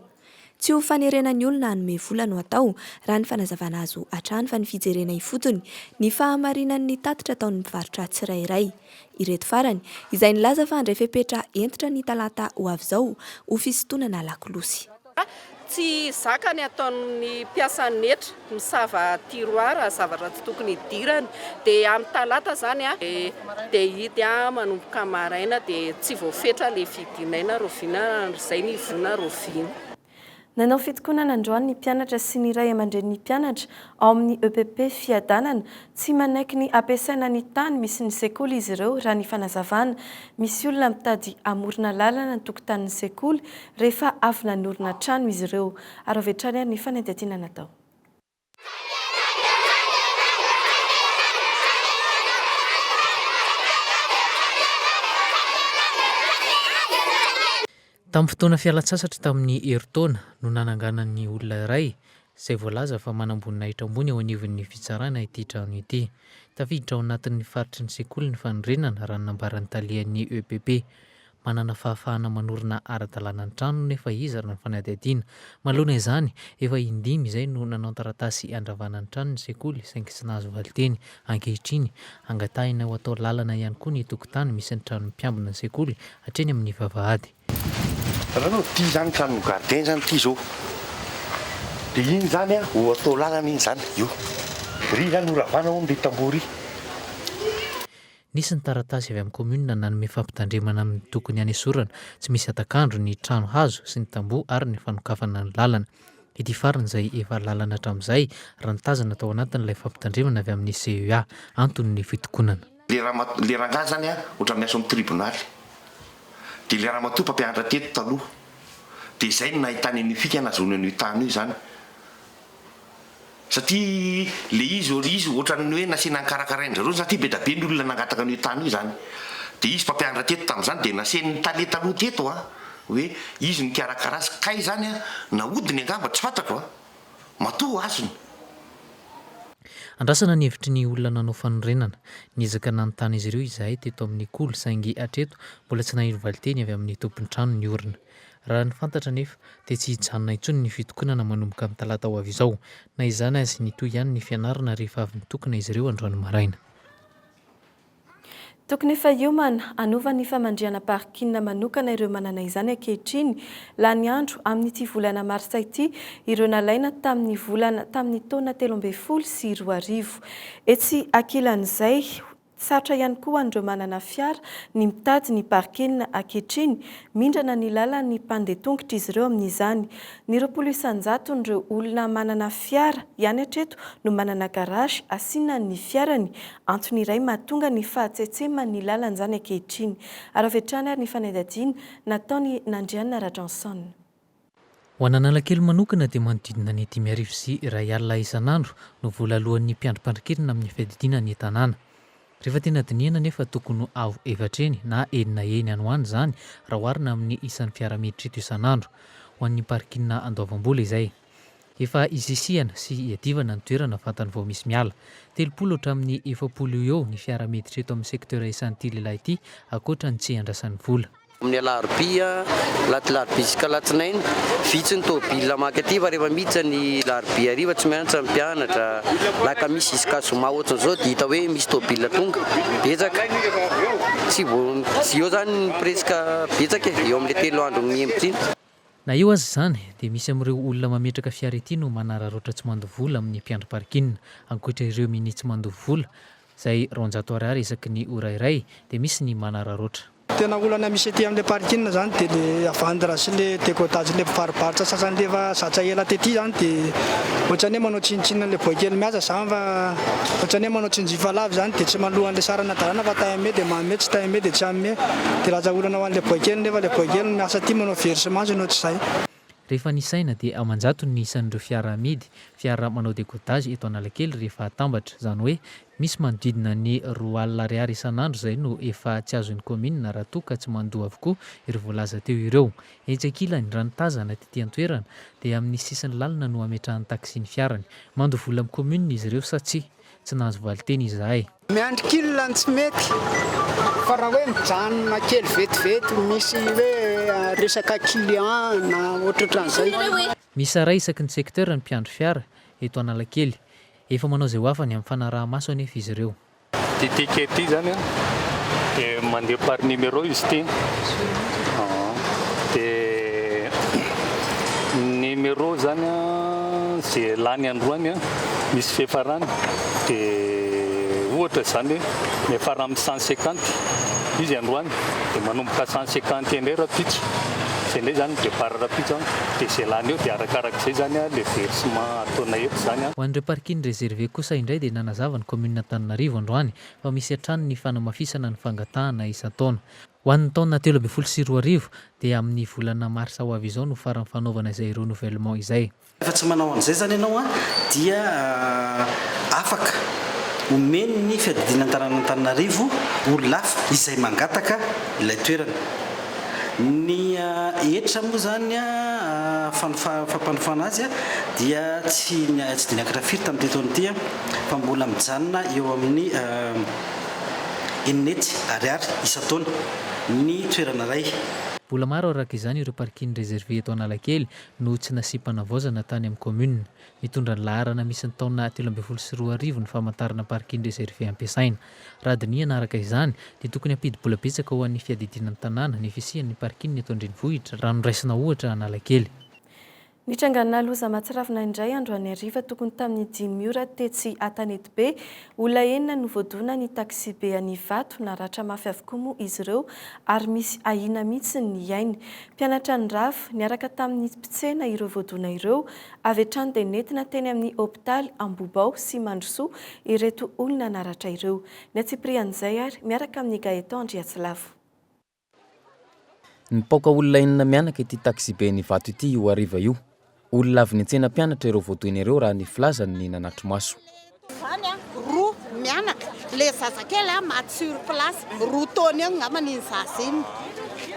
Tsy ho fanerena ny olona hanome vola no atao, raha ny fanazavana azo hatrany fa ny fijerena ifotony ny fahamarinan'ny tatitra ataon'ny mpivarotra tsirairay. Ireto farany, izay nilaza fa handray fepetra hentitra ny talata ho avy izao ho fisintonana lakolosy. Tsy zaka ny ataon'ny mpiasan'ny hetra, misava tiroir, zavatra tsy tokony hidirany. Dia amin'ny talata izany dia hidy manomboka maraina dia tsy voafetra ilay vidinay na rahoviana izay niveau na rahoviana. Nanao fitokonana androany ny mpianatra sy ny ray aman-drenin'ny mpianatra ao amin'ny EPP Fiadanana. Tsy manaiky ny hampiasaina ny tany misy ny sekoly izy ireo raha ny fanazavana. Misy olona mitady hamorona lalana ny tokotanin'ny sekoly rehefa avy nanorina trano izy ireo. Ary avy hatrany ary ny fanadihadiana natao. Tamin'ny fotoana fialan-tsasatra tamin'ny herintaona no nananganan'ny olona iray izay voalaza fa manamboninahitra ambony eo anivon'ny fitsarana ity trano ity. Tafiditra ao anatin'ny faritry ny sekoly ny fanorenana, raha ny nambaran'ny talehan'ny EPP. Manana fahafahana manorina ara-dalàna ny trano nefa izy raha ny fanadihadiana. Manoloana izany, efa in-dimy izay no nanao taratasy handravana ny trano ny sekoly saingy tsy nahazo valinteny. Ankehitriny, angatahina ho atao lalana ihany koa ny tokotany misy ny tranon'ny mpiambina ny sekoly hatreny amin'ny vavahady. Hitanareo, ity izany tranon'ny gardien izany ity izao. Dia iny izany an, ho atao lalana iny izany, io. Ry izany horavana hono ry tamboho ry. Nisy ny taratasy avy amin'ny kaominina nanome fampitandremana amin'ny tokony hanesorana tsy misy hatak'andro ny trano hazo sy ny tamboho ary ny fanokafana ny lalana. Ity farany izay efa lalana hatramin'izay raha ny tazana tao anatin'ilay fampitandremana avy amin'ny CEA. Antony ny fitokonana. Le ramatoa, le rangahy zany an, ohatran'ny miasa ao amin'ny tribonaly. Dia le ramatoa mpampianatra teto taloha. Dia izay no nahitany an'io fika nahazoany an'io tany io izany. Satria le izy le izy ohatran'ny hoe nasiana nikarakarain-dry zareo satria be da be ny olona nangataka an'io tany io izany. Dia izy mpampianatra teto tamin'izany dia nasian'ny tale taloha teto an, hoe izy no nikarakara azy. Kay izany an, nahodiny angamba, tsy fantako an, matoa azony. Andrasana ny hevitry ny olona nanao fanorenana. Niezaka nanontany izy ireo izahay teto amin'ny Kolo saingy hatreto mbola tsy naheno valinteny avy amin'ny tompon-trano ny orina. Raha ny fantatra anefa dia tsy hijanona intsony ny fitokonana manomboka amin'ny talata ho avy izao. Na izany aza, nitohy ihany ny fianarana rehefa avy nitokona izy ireo androany maraina. Tokony efa hiomana hanova ny famandrihana parking manokana ireo manana izany ankehitriny. Lany andro amin'ity volana marsa ity ireo nalaina tamin'ny volana tamin'ny taona 2013. Etsy ankilan'izay, Sarotra ihany koa ho an'ireo manana fiara ny mitady ny parking ankehitriny. Mindrana ny lalan'ny mpandeha tongotra izy ireo amin'izany. Ny 20 isan-jaton'ireo olona manana fiara ihany hatreto no manana garage asiana ny fiarany. Antony iray mahatonga ny fahatsetseman'ny lalana izany ankehitriny. Ary avy hatrany ary ny fanadihadiana nataon'i Nandrianina Rajanson. Ho an'Analakely manokana dia manodidina ny 2005 isan'andro no vola aloan'ny mpiandry mpandrikirina amin'ny fiadidiana ny tanàna. Rehefa tena dinihana anefa tokony ho avo efatra heny na enina heny any ho any izany raha oharina amin'ny isan'ny fiara miditra eto isan'andro. Ho an'ny parking andoavam-bola izay. Efa isisihana sy iadivana ny toerana vantany vao misy miala. 30 hatramin'ny 40 eo eo ny fiara miditra eto amin'ny secteur isan'ity lehilahy ity ankoatra ny tsy iandrasany vola. Amin'ny alarobia, latlarobia jusqu'à latsinainy, vitsy ny tôbila maka aty fa rehefa miditra ny larobia hariva tsy mianatra ny mpianatra, lakamisy jusqu'à zoma ohatran'izao dia hita hoe misy tôbila tonga, betsaka, tsy vao, tsy eo zany ny presque betsaka e, eo amin'ilay telo andro mihemotra iny. Na eo aza izany, dia misy amin'ireo olona mametraka fiara ity no manararaotra tsy mandoa vola amin'ny mpiandry parking. Ankoatra ireo minia tsy mandoa vola, izay 200 ariary isaky ny ora iray, dia misy ny manararaotra. Tena olana misy aty amin'ilay parking izany dia le à vendre sy le décodage le mpivarobarotra sasany le efa zatra ela tety izany dia ohatran'ny hoe manao tsinontsinona an'ilay boay kely miasa izany fa ohatran'ny hoe manao tsinjifa lava izany dia tsy maloha an'ilay saran'adalana fa ta hanome dia manome tsy ta hanome dia tsy hanome dia lasa olana ho an'ilay boay kely nefa ilay boay kely miasa aty manao versement sy ny ohatr'izay. Rehefa nisaina dia aman-jatony ny isan'ireo fiara amidy, fiara manao décodage eto Analakely rehefa atambatra. Izany hoe misy manodidina ny 20 alina ariary isan'andro izay no efa tsy azon'ny kaominina raha toa ka tsy mandoa avokoa ireo voalaza teo ireo. Etsy ankilany, raha ny tazana tety an-toerana dia amin'ny sisin'ny lalana no ametrahan'ny taxi ny fiarany. Mandoa vola amin'ny kaominina izy ireo sa tsia? Tsy nahazo valinteny izahay. Miandry kil ny tsy mety fa raha hoe mijanona kely vetivety misy hoe resaka client na ohatrohatran'izay. Miisa iray isaky ny secteur ny mpiandry fiara eto Analakely. Efa manao izay ho afany amin'ny fanaraha-maso anefa izy ireo. Ity ticket ity zany an, dia mandeha par numéro izy ity. Dia ny. numéro zany an, ze lany androany an, misy fiafarany de ohatra zany hoe miafara amin'ny 150 izy androany de manomboka 150 indray rahampitso, zay indray zany départ rahampitso an, de ze lany eo de arakarak'izay zany an le versement ataonay eto zany an. Ho an'ireo parking réservé kosa indray dia nanazava ny kaominina Antananarivo androany fa misy hatrany ny fanamafisana ny fangatahana isan-taona. Ho an'ny taona 2013 dia amin'ny volana marsa ho avy izao no faran'ny fanaovana izay renouvellement izay. Rehefa tsy manao an'izay izany ianao dia afaka omen'ny fiadidiana ny tanànan'Antananarivo olona hafa izay mangataka ilay toerana. Ny hetra moa izany fampanofana azy dia tsy tsy dia niakatra firy tamin'ity taona ity fa mbola mijanona eo amin'ny 600 ariary isan-taona ny toerana iray. Mbola maro araka izany ireo parking réservé eto Analakely no tsy nasiam-panavaozana tany amin'ny kaominina. Mitondra ny laharana misy ny taona 2013 ny famantarana parking réservé ampiasaina. Raha dinihana araka izany dia tokony hampidi-bola betsaka ho an'ny fiadidiana ny tanàna ny fisian'ny parking eto an-drenivohitra raha noraisina ohatra Analakely. Nitrangana loza mahatsiravina indray androany hariva tokony tamin'ny dimy ora tetsy Antanetibe. Olona enina no voadona ny taxibe any Ivato, naratra mafy avokoa moa izy ireo ary misy ahiana mihitsy ny ainy. Mpianatra nirava, niaraka tamin'ny mpitsena ireo voadona ireo. Avy hatrany dia nentina teny amin'ny hopitaly Ambohibao sy Mandrosoa ireto olona naratra ireo. Ny antsipirian'izay ary miaraka amin'i Gaëtan Andriatsilavo. Nipaoka olona enina mianaka ity taxibe eny Ivato ity io hariva io. Olona avy niantsena mpianatra ireo voadoina ireo raha ny filazan'ny nanatri-maso. Zany a, roa mianaka, le zazakely a maty sur place, roa taona eo ngambany iny zaza iny,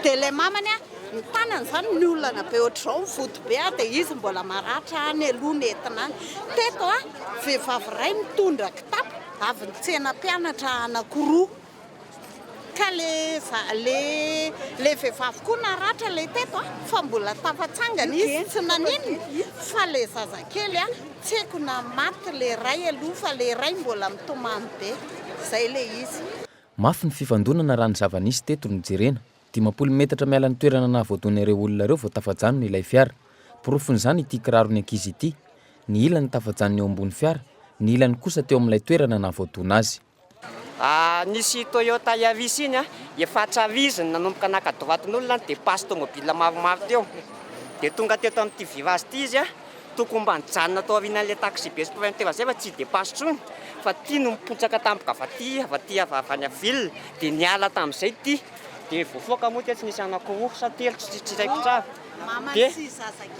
de le mamany a ny tanany zany miolana be ohatr'izao, mivoto be a, de izy mbola maratra any aloha nentina any, teto a vehivavy iray mitondra kitapo avy nitsena mpianatra anakiroa. Ka le za le le vehivavy koa naratra le teto a, fa mbola tafatsangana izy tsy naninona, fa le zazakely a tsy haiko na maty le ray aloha fa le ray mbola mitomany be, zay le izy. Mafy ny fifandonana raha ny zava-nisy teto no jerena. 50 metatra miala ny toerana nahavoadona ireo olona ireo vao tafajanona ilay fiara. Porofon'izany ity kiraron'ny ankizy ity. Ny ilany tafajanona eo ambony fiara, ny ilany kosa teo amin'ilay toerana nahavoadona azy. Nisy Toyota Yaris iny efa hatrariziny nanomboka naka droite-n'olona ni-depasse tomobile maromaro teo. Dia tonga teto amin'ity virage ity izy, tokony mba nijanona tao aorianan'ilay taxi-be Sprinter izay fa tsy hi-depasse intsony fa ity no nipotsaka tampoka avy aty, avy aty avy any ville, dia niala tamin'izay ity. Dia voafoaka moa tetsy nisy anankiroa sa telo tsy tsy haiko tsara. Dia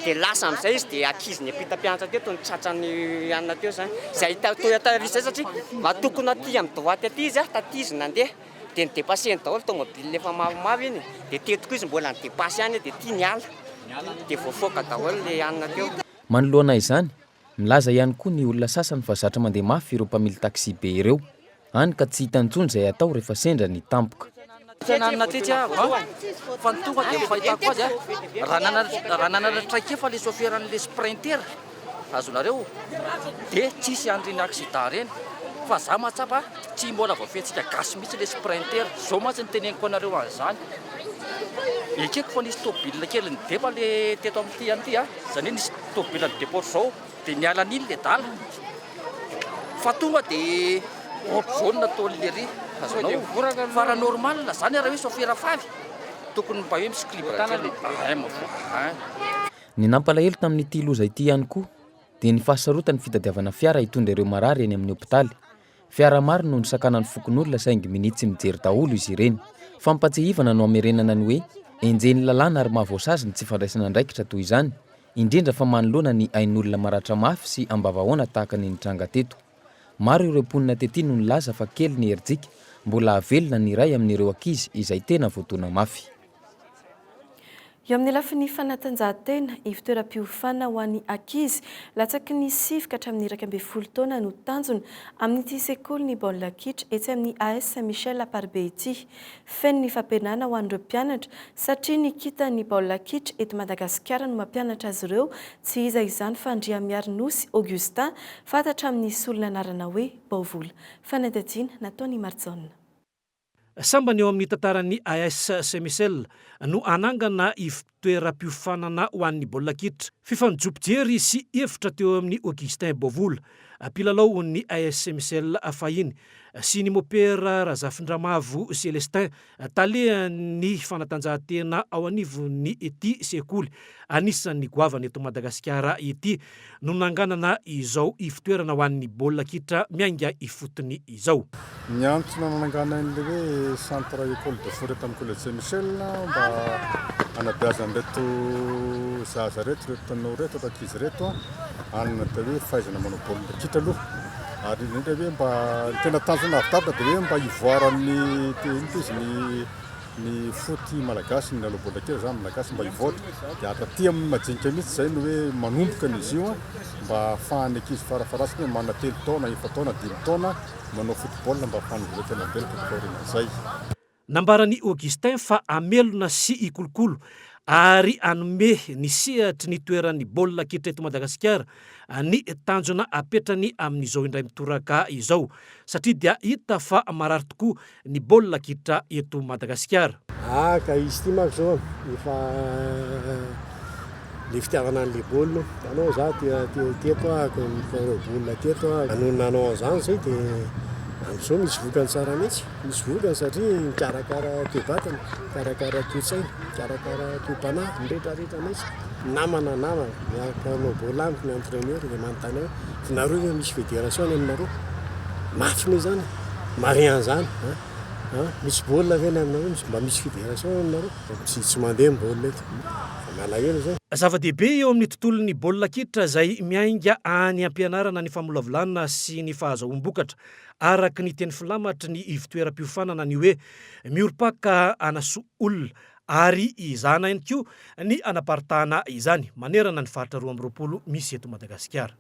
dia lasa amin'izay izy dia ankizy niampita mpianatra teto no tratran'ny anona teo izany. Izay Toyota Yaris izay satria mba tokony aty amin'ny droite aty izy taty izy nandeha dia ni-depasser-ny daholo tomobile efa maromaro iny dia teto koa izy mbola ni-depasse ihany dia ity niala dia voafoaka daholo ilay anona teo. Manoloana izany, milaza ihany koa ny olona sasany fa zatra mandeha mafy ireo mpamily taxi-be ireo. Hany ka tsy hita intsony izay atao rehefa sendra ny tampoka. Tsy hananana tetsy aho an! Fa ny tonga dia ny fahitako azy an, raha nanana raha nanana traikefa le chauffeur an'le sprinter azonareo dia tsisy an'ireny accident ireny fa za mahatsapa tsy mbola voafehintsika gasy mihitsy le sprinter, zao mantsy no teneniko anareo an'izany, ekeko fa nisy tôbila kely nidepa le teto amin'ity an'ity an, zany hoe nisy tôbila nidepa ohatr'izao. Dia niala an'iny le dala fa tonga dia ohatr'izao no nataon'i lery azonao fa raha normal zany raha hoe chauffeur faly tokony mba hoe misclibre kely un un. Ny nampalahelo tamin'ity loza ity ihany koa dia ny fahasarotan'ny fitadiavana fiara hitondra ireo marary eny amin'ny hopitaly. Fiara maro no nisakanan'ny fokonolona saingy minia tsy mijery daholo izy ireny. Fampatsiahivana no hamerenana ny hoe enjehin'ny lalàna ary mahavoasazy ny tsy fandraisana andraikitra toy izany, indrindra fa manoloana ny ain'olona maratra mafy sy ambavahaona tahaka ny nitranga teto. Maro ireo mponina tety no nilaza fa kely ny herijika mbola hahavelona ny iray amin'ireo ankizy izay tena voadona mafy. Eo amin'ny lafiny fanatanjahantena, ivon-toeram-piofana ho an'ny ankizy latsaky ny sivy ka hatramin'ny 11 taona no tanjona amin'ity sekolin'ny baolina kitra etsy amin'ny AS Saint Michel Amparibe ity. Feno ny fampianarana ho an'ireo mpianatra satria ny kintan'ny baolina kitra eto Madagasikara no mampianatra azy ireo, tsy iza izany fa Andriamiharinosy Augustin, fantatra amin'ny solon'anarana hoe Baovola. Fanadihadiana nataon'i Marijaona. Sambany eo amin'ny tantaran'ny AS Saint Michel no hanangana ivon-toeram-piofanana ho an'ny baolina kitra. Fifanojom-pijery sy hevitra teo amin'i Augustin Bovola, mpilalao ny AS Saint Michel fahiny, sy ny Mopera Razafindramavo Celestin, Talehan'ny fanatanjahantena ao anivon'ny ity sekoly anisan'ny goavana eto Madagasikara ity no nanganana izao ivotoerana ho an'ny baolina kitra miainga ifotony izao. Ny antony nanangana an'ilay hoe centre école de foot eto amin'ny collège Saint Michel mba hanabeazan'ireto zaza ireto, ireto tanora ireto, ireto ankizy ireto hanana atao hoe fahaizana manao baolina kitra aloha. Ary indrindra hoe mba ny tena tanjona avidavitra dia hoe mba hivoaran'ny inona ity izy ny ny foot malagasy ny lalao baolina kitra zany malagasy mba hivoatra dia hatraty amin'ny majinika mihitsy izay no hoe manomboka ny izy io mba ahafahan'ny ankizy farafaharatiny hoe manana telo taona, efa-taona, dimy taona manao football mba ahafahan'izy ireo tena mivelatra taty aorianan'izay. Nambaran'i Augustin fa hamelona sy hikolokolo ary hanome ny sehatry ny toeran'ny baolina kitra eto Madagasikara ny tanjona apetrany amin'izao indray mitoraka izao satria dia hita fa marary tokoa ny baolina kitra eto Madagasikara. Ah ka izy ity manko zao efa le fitiavana an'le baolina io, hitanao za teto aho nikoreo baolina teto aho, noho nanao an'izany zay de amin'izao misy vokany tsara mihitsy. Misy vokany satria mikarakara toe-batana, mikarakara toe-tsaina, mikarakara toe-panahy, ny rehetra rehetra mihitsy. Namana namana, miaraka manao baolina amiko ny entraineur dia manontany ahy hoe nareo ve misy fédération any aminareo? Mafy ne zany, mahare an'izany an! An! Misy baolina ve any aminareo? Misy mba misy fédération any aminareo? Tsy tsy mandeha ny baolina eto. Fa malahelo zay. Zava-dehibe eo amin'ny tontolon'ny baolina kitra izay miainga any am-pianarana ny famolavolana sy ny fahazahoam-bokatra Araka ny teny filamatry ny ivontoeram-piofanana ny hoe miorim-paka hanasoa olona ary ezahana ihany koa ny hanaparitahana izany manerana ny faritra 22 misy eto Madagasikara.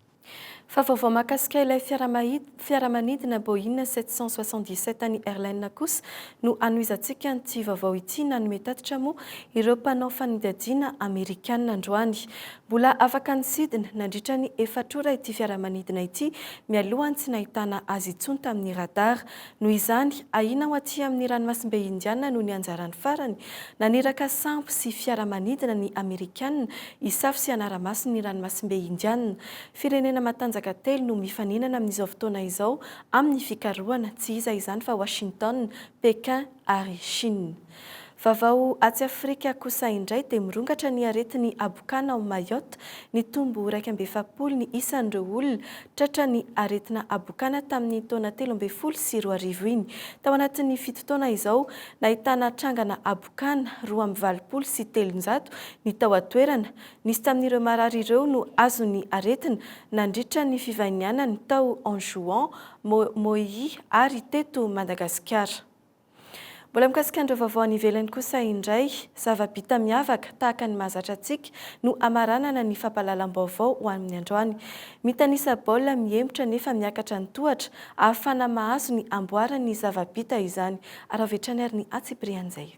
Fa vaovao mahakasika ilay fiaramanidina Boeing 777 an'ny Airlines kosa no hanohizantsika an'ity vaovao ity. Nanome tatitra moa ireo mpanao fanadihadiana amerikana androany. Mbola afaka nisidina nandritra ny efatra ora ity fiaramanidina ity mialohan'ny tsy nahitana azy intsony tamin'ny radar. Noho izany, ahiana ho aty amin'ny ranomasimbe Indiana no nianjarany farany. Naniraka sambo sy fiaramanidina ny Amerikana hisafo sy hanara-maso ny ranomasimbe Indiana. Firenena matanjaka telo no mifaninana amin'izao fotoana izao amin'ny fikarohana, tsy iza izany fa Washington, Pékin ary Chine. Vavao atsy Afrika kosa indray dia mirongatra ny aretin'ny habokana ao Mayotte. Nitombo 41 ny isan'ireo olona tratran'ny aretina habokana tamin'ny taona 2013 iny. Tao anatin'ny fito taona izao, nahitana trangana habokana 382 ny tao an-toerana. Nisy tamin'ireo marary ireo no azon'ny aretina nandritra ny fivahinianany tao Anjouan, Mohihi ary teto Madagasikara. Mbola mikasika an'ireo vaovao any ivelany kosa indray, zava-bita miavaka tahaka ny mahazatra antsika no hamaranana ny fampahalalam-baovao ho amin'ny androany. Mitanisa baolina mihemotra nefa miakatra ny tohatra, ahafahana mahazo ny amboaran'ny zava-bita izany. Araho avy hatrany ary ny antsipirian'izay.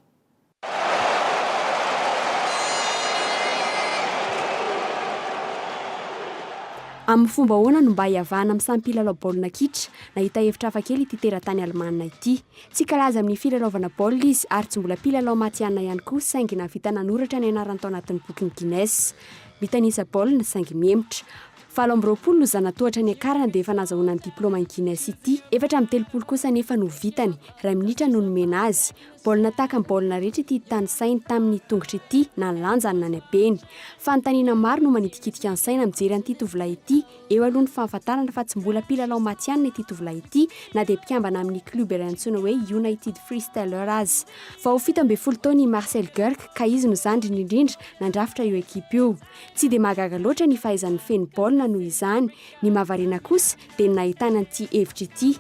Amin'ny fomba ahoana no mba hiavahana amin'ny samy mpilalao baolina kitra? Nahita hevitra hafakely ity teratany alemana ity. Tsy kalaza amin'ny filalaovana baolina izy ary tsy mbola mpilalao matihanina ihany koa saingy nahavita nanoratra ny anarany tao anatin'ny bokin'i Guinness. Mitanisa baolina saingy mihemotra. 28 no zanatohatra niakarana dia efa nazahoana ny diplaoman'i Guinness ity. 34 kosa anefa no vitany. Iray minitra no nomena azy. Baolina tahaka ny baolina rehetra ity tanisainy tamin'ny tongotra ity, na ny lanjany na ny habeny. Fanontaniana maro no manitikitika ny saina mijery an'ity tovolahy ity. Eo aloha ny fahafantarana fa tsy mbola mpilalao matihanina ity tovolahy ity, na dia mpikambana amin'ny club iray antsoina hoe United Freestyler aza. Vao 17 taona i Marcel Goerke ka izy no zandriny indrindra nandrafitra io ekipa io. Tsy dia mahagaga loatra ny fahaizany mifehy ny baolina noho izany. Ny mahavariana kosa dia ny nahitana an'ity hevitra ity.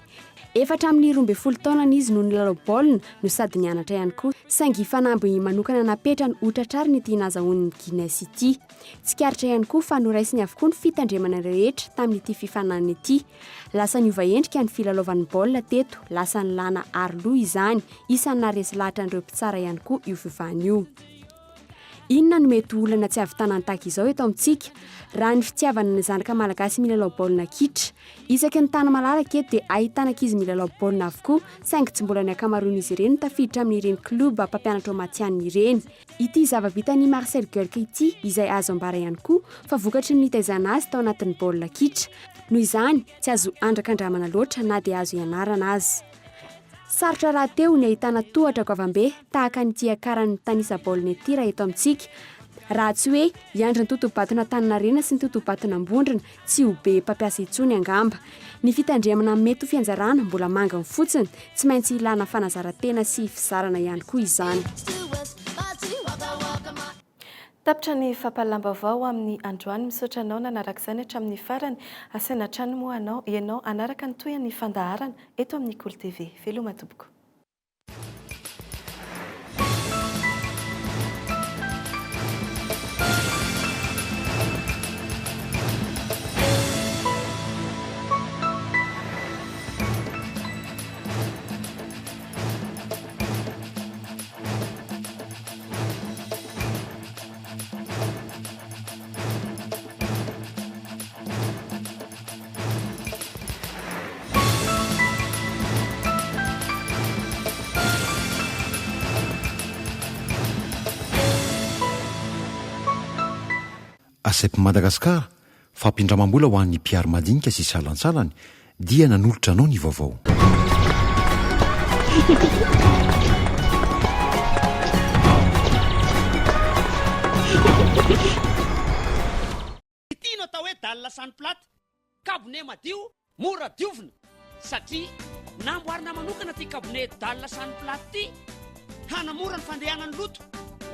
Efa hatramin'ny 12 taonany izy no nilalao baolina no sady nianatra ihany koa, saingy fanamby manokana napetrany ho tratrariny ity nazahoany ny Guinness ity. Tsikaritra ihany koa fa noraisiny avokoa ny fitandremana rehetra tamin'ity fifaninanana ity. Lasa niova endrika ny filalaovany baolina teto, lasa nilàna aroloha izany, isan'ny naharesy lahatra an'ireo mpitsara ihany koa io fiovana io. Inona no mety ho olana tsy hahavitana ny tahaka izao eto amintsika raha ny fitiavana ny zanaka malagasy milalao baolina kitra? Isaky ny tany malalaka eto dia ahitana ankizy milalao baolina avokoa saingy tsy mbola ny ankamaroan'izy ireny no tafiditra amin'ireny club mpampianatra ho matihanina ireny. Ity zava-bitan'i Marcel Goelke ity izay azo ambara ihany koa fa vokatry ny nitaizana azy tao anatin'ny baolina kitra. Noho izany, tsy azo andrakandramana loatra na dia azo ianarana aza. Sarotra rahateo ny ahitana tohatra goavambe tahaka an'ity hiakaran'ny mitanisa baolina ity raha eto amintsika, raha tsy hoe hiandry ny totobaton'Antaninarenina sy ny totobaton'Ambondrona tsy ho be mpampiasa intsony angamba. Ny fitandremana amin'ny mety ho fianjarana mbola manginy fotsiny, tsy maintsy ilana fanazaran-tena sy fizarana ihany koa izany. Tapitra ny fampahalalam-baovao amin'ny androany. Misaotra anao nanaraka izany hatramin'ny farany. Asaina hatrany moa anao ianao hanaraka ny tohin'ny fandaharana eto amin'ny Kolo TV. Veloma tompoko. ACEP Madagascar, fampindramam-bola ho an'ny mpihary madinika sy salantsalany, dia nanolotra anao ny vaovao. Ity no atao hoe dalle sans plate, kabone madio, mora diovina, satria namboarina manokana ity kabone dalle sans plate ity hanamora ny fandehanan'ny loto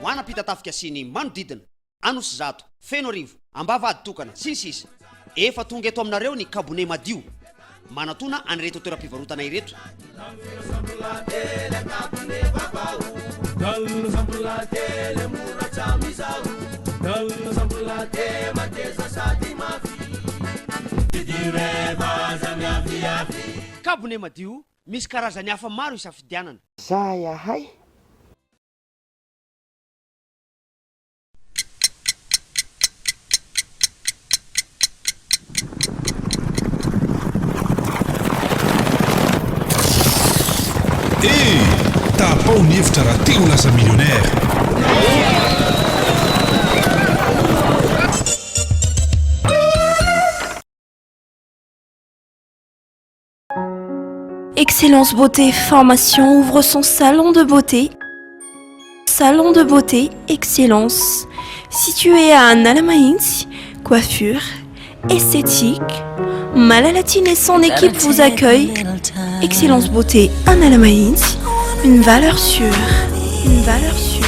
ho an'Ampitatafika sy ny manodidina, Anosizato, Fenoarivo, Ambavahaditokana, sy ny sisa Efa tonga eto aminareo ny kabone madio. Manatona an'ireto toeram-pivarotana ireto. Kabone madio, misy karazany hafa maro isafidianana. Zahay ahay. Eh! Tapaho ny hevitra raha te ho lasa millionnaire. Excellence Beauté Formation ouvre son salon de beauté. Salon de beauté Excellence. Situé à Analamahitsy, coiffure, esthétique, Malalatine et son équipe vous accueillent. Excellence Beauté Analamahitsy, une valeur sûre. Une valeur sûre.